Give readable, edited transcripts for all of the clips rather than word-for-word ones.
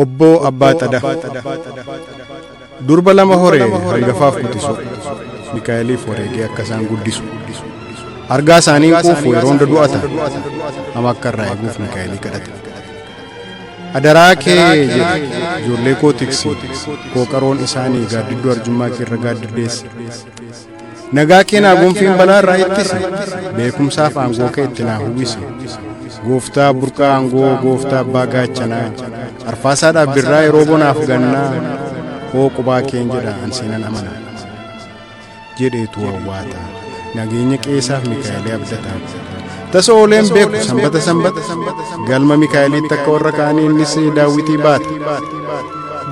Obboo Abbaa Xadaa. Durba lama horee hangafaaf quxisuu. Mikaa'eliif wareegee akka isaan guddisu. Argaa isaanii hin quufu yeroo hunda du'ata. Ama akka irraa eeguuf Mikaa'elii kadhata. Adaraa kee jedhe ijoollee koo tiksi. Kooqaroon isaanii gaaddidduu arjummaa kee irra gaaddiddeessi. Nagaa kee naa gonfiin balaa irraa ittisi. Beekumsaaf aangoo kee itti naa uwwisi. Gooftaa burqaa aangoo, gooftaa abbaa gaachanaa. Arfaasaadhaaf birraa yeroo bonaaf gannaa. Hoo qubaa keen jedha an seenan amana. Jedheetu wawwaata. Nageenya qeesaaf Mikaa'elee abdata. Tasa ooleen beeku sanbata sanbata. Galma Mikaa'eliitti akka warra kaanii innis daawwitii baata.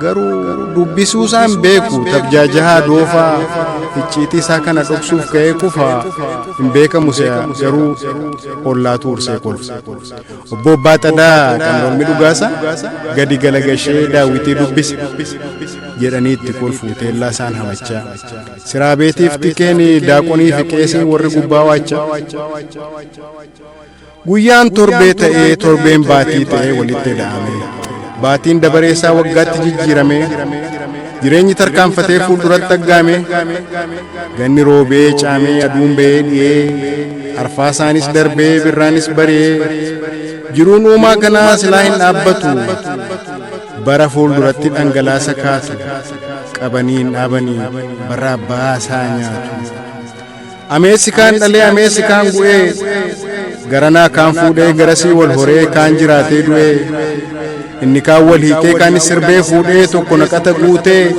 Garuu dubbisuu isaan beeku tabjaajahaa doofaa icciitii isaa kana dhoksuuf ka'ee kufaa hin beekamu se'a garuu ollaatu ursee kolfa. Obbo Abbaa Xadaa kan mormi dhugaasa gadi galagashee daawwitii dubbise jedhanii itti kolfu teellaa isaan hamachaa. Siraabeetiif tikeen daaqonii fi qeesiin warri gubbaa waachaa. Guyyaan torbee ta'ee torbeen baatii ta'ee walitti dha'ame. Baatiin dabaree isaa waggaatti jijjiirame. Jireenyi tarkaanfatee fuulduratti aggaame. Ganni roobee caamee aduun ba'ee dhi'ee. Arfaasaanis darbee birraanis bari'ee. Jiruun uumaa kanaa silaa hin dhaabbatu. Bara fuulduratti dhangalaasa kaatu. Qabanii hin dhaabanii bara abbaa isaa nyaatu. Ameessi kaan dhalee ameessi kaan gu'ee garanaa kaan fuudhee garasii wal horee kaan jiraatee du'ee inni kaan wal hiikee kaanis sirbee fuudhee tokko naqata guutee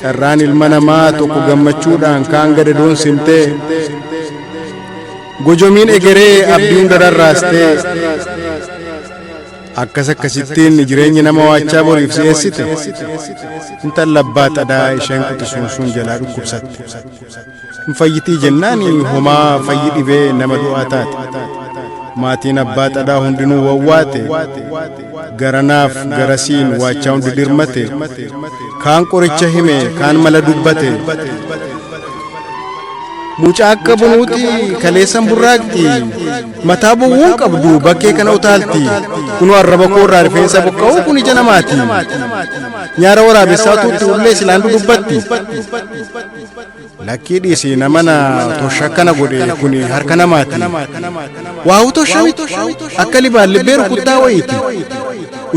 carraan ilma namaa tokko gammachuudhaan kaan gadadoon simtee gojomiin egeree abdii hunda rarraastee akkas akkasittiin jireenyi nama waachaa boriif si'eessite intalla abbaa xadaa isheen quxisuun sun jalaa dhukkubsatte. Hin fayyitii jennaan homaa fayyi dhibee nama du'aa taate. Maatiin abbaa xadaa hundinuu wawwaate. Garanaaf garasiin waachaa hundi dirmate. Kaan qoricha hime kaan mala dubbate. Mucaa akka bonuuti kaleessan burraaqxi. Mataa bowwuun qabdu bakkee kana utaalti. Kunoo arraba koo irraa rifeensa boqqa'uu kun ija namaati. Nyaara waraabessaatu itti ullee silaan dudubbatti. Lakkii dhiisi nama na tosha akkana godhe kun harka namaati. Waa'u tosha miti akka libaallibbee rukuttaa wayiiti.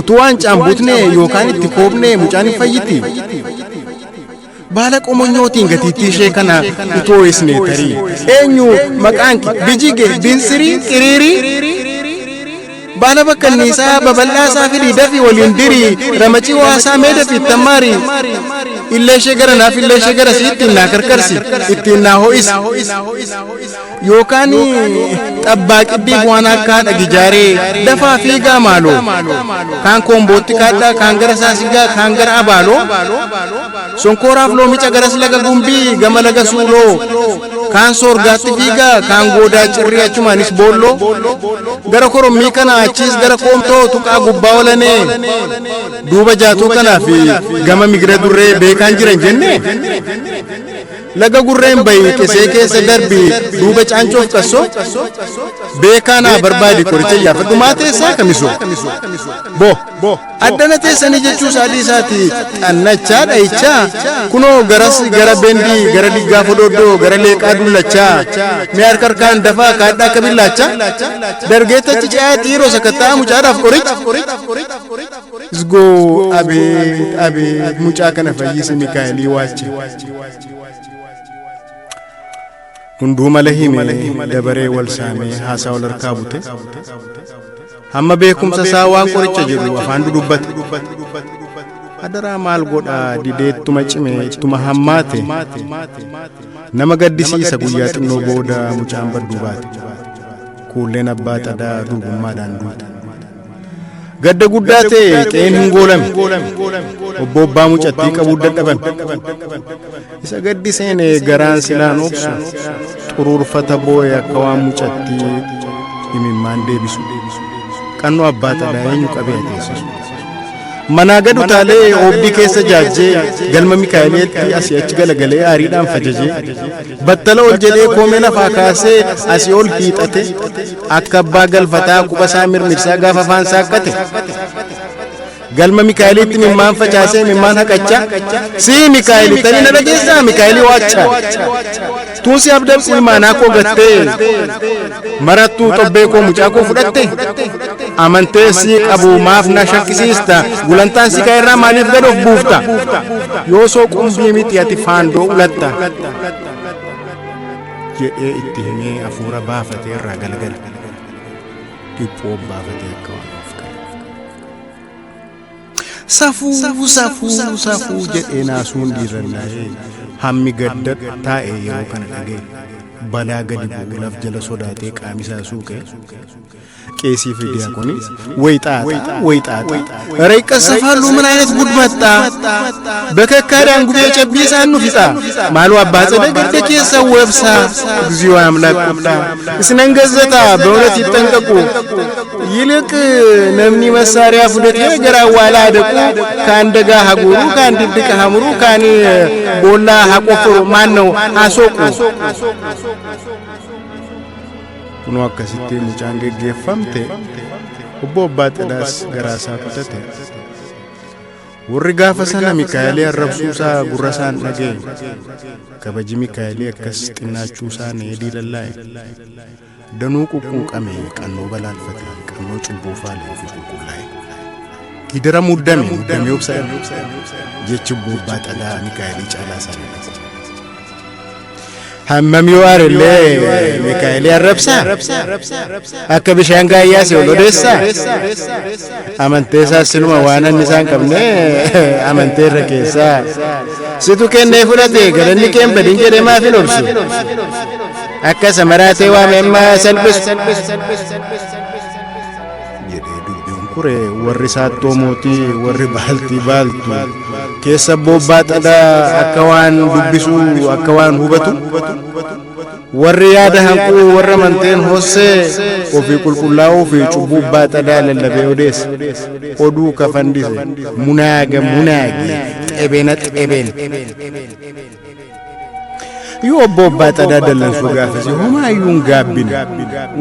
Utuu waan caambutne yookaan itti koobne mucaan hin fayyiti. Baala qomonyootiin gatiittii ishee kana utuu ho'isne tarii. Eenyu maqaan kee bijige binsirii qiriirii. Baala bakkanniisaa babal'aasaa fidii dafii waliin dirii ramacii waasaa mee dafii ittammaari. Illee ishee gara naaf illee ishee gara sii ittiin naa karkarsi ittiin naa ho'isi. Yookaan xabbaaqiddiif waan akka haadha gijaaree dafaa fiigaa maaloo. Kaan koombootti kaadhaa kaan gara saasigaa kaan gara abaaloo. Sonkooraaf loomica garas laga gumbii gama laga suuloo. Kaan soorgaatti fiigaa kaan goodaa cirrii achumaanis boolloo. Gara korommii kana achiis gara koomtoo tuqaa gubbaa olanee. Duuba jaatuu kanaa fi gama migira durree beekaan jiran jenne. Laga gurreen bayi qisee keessa darbi duuba caancoof qassoo. Beekaa naa barbaadi qoricha iyyaafadhu maa teessaa kamisoo. Bo addana teessanii jechuu isaa dhiisaati xannachaa dhayichaa kunoo garas gara bendii gara diggaa fodooddoo gara leeqaa dullachaa mee harka harkaan dafaa kaadhaa akka billaachaa dargeettachi ce'aa xiiroo sakatta'aa mucaadhaaf qoricha. Isgoo abeet abeet mucaa kana fayyisi Mikaa'elii waache. Hunduu mala hime dabaree wal saamee haasaa wal harkaa bute. Hamma beekumsa isaa waan qoricha jedhu afaan dudubbate. Adaraa maal godhaa didee ittuma cime ittuma hammaate. Nama gaddisiisa guyyaa xinnoo booda mucaan badduu baate. Kuulleen abbaa xadaa durbummaadhaan duute. Gadda guddaa ta'e qe'een hin goolame. Obbo Abbaa mucattii qabuu dadhabame. Isa gaddi seene garaan silaan obsu xuruurfata boo'e akka waan mucattii imimmaan deebisu. Qannoo abbaa xadaa eenyu qabee ateessisu. Manaa gad utaalee oobdii keessa jaajjee galma Mikaa'eliitti asii achi galagalee aariidhaan fajajee battala ol jedhee koomee lafaa kaasee asii ol hiixate akka abbaa galfataa quba isaa mirmirsaa gaafa afaan saaqqate. Galma Mikaa'eliitti mimmaan facaasee mimmaan haqachaa sii Mikaa'eli tanii na dhageessaa Mikaa'elii waachaa tuunsi abdabsi imaanaa koo gattee marattuu xobbee koo mucaa koo fudhatte amantee sii qabu maaf na shakkisiista gulantaan si irraa maaliif gad of buufta yoo soo qumbii miti ati faandoo ulatta jedhee itti himee hafuura baafatee irraa galgala dhiphoo baafatee akka waan of gale. Safuu safuu safuu jedhee naasuun dhiirrannaa'ee hammi gadda taa'e yeroo kana dhaga'e balaa gadi bu'uu laf jala sodaatee qaamisaa suuqee ቄሲ fi ዲያቆኒ ወይ ጣጣ ወይ ጣጣ ኧረ ይቀሰፋሉ። ምን አይነት ጉድ መጣ! በከካዳን ጉቤ ጨቢሳ ኑ ፊጣ ማሉ አባ ጸደ ገደ ኬሰ ወብሳ እግዚኦ አምላክ ቁጣ እስነን ገዘታ በእውነት ይጠንቀቁ። ይልቅ ነምኒ መሳሪያ ፉደቴ ገራዋላ አደቁ ከአንደጋ ሀጉሩ ከአንድ ድቅ ሀምሩ ከአን ቦላ ሀቆፍሩ ማን ነው አሶቁ kunoo akkasitti mucaan geggeeffamte obbo Abbaa Xidaas garaasaa kutate. Warri gaafa sana Mikaa'elii arrabsuusaa gurra isaan dhaga'e. Kabaji Mikaa'elii akkas xinnaachuusaa needii lallaa'e. Danuu quqquuqame qannoo balaalfate qannoo cubbuu faalee ofii qulqullaa'e. Gidira muddame muddamee obsa jechi obbo Abbaa Xidaa Mikaa'elii caalaa sana. Hammam yoo aarellee Mikaa'elii arrabsaa akka bishaan gaayyaa si ol odeessaa amantee isaas sinuma waan anni isaan qabne amantee irra keessaa situ kennee fudhate galanni keen badin jedhee maaf hin obsu akka samaraatee waame amma salphisu jedhee dubbiin kure warri saattoo mootii warri baaltii baaltu keessa bobbaa xadaa akka waan dubbisuu akka waan hubatu warri yaada hanquu warra amanteen hossee ofii qulqullaa'uu fi cubbuu baaxadaa lallabee odeessa oduu kafandise munaaga munaage xebena xeben yoo obbo Abbaa Xadaa dallansuu gaafase homaayyuu hin gaabbine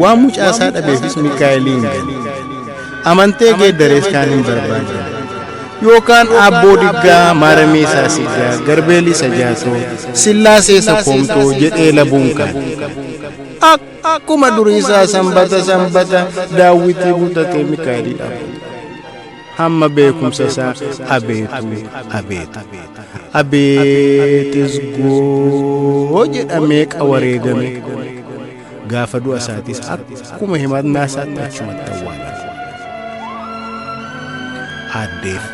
waan mucaasaa dhabeefis Mikaa'eliin gale amantee geeddarees kaan hin barbaadne yookaan aabboo diggaa maaramee isaa siggaa garbeelii isa jaatoo sillaasee isa koomtoo jedhee labuun kaan akkuma durii isaa sanbata sanbata daawwitii guutatee Mikaa'elii dhaabbate. Hamma beekumsa isaa abeetu abeetu abeetis goo jedhamee qawareegame gaafa du'a isaatis akkuma himannaa isaatti achumatti awwaalame. Aaddeef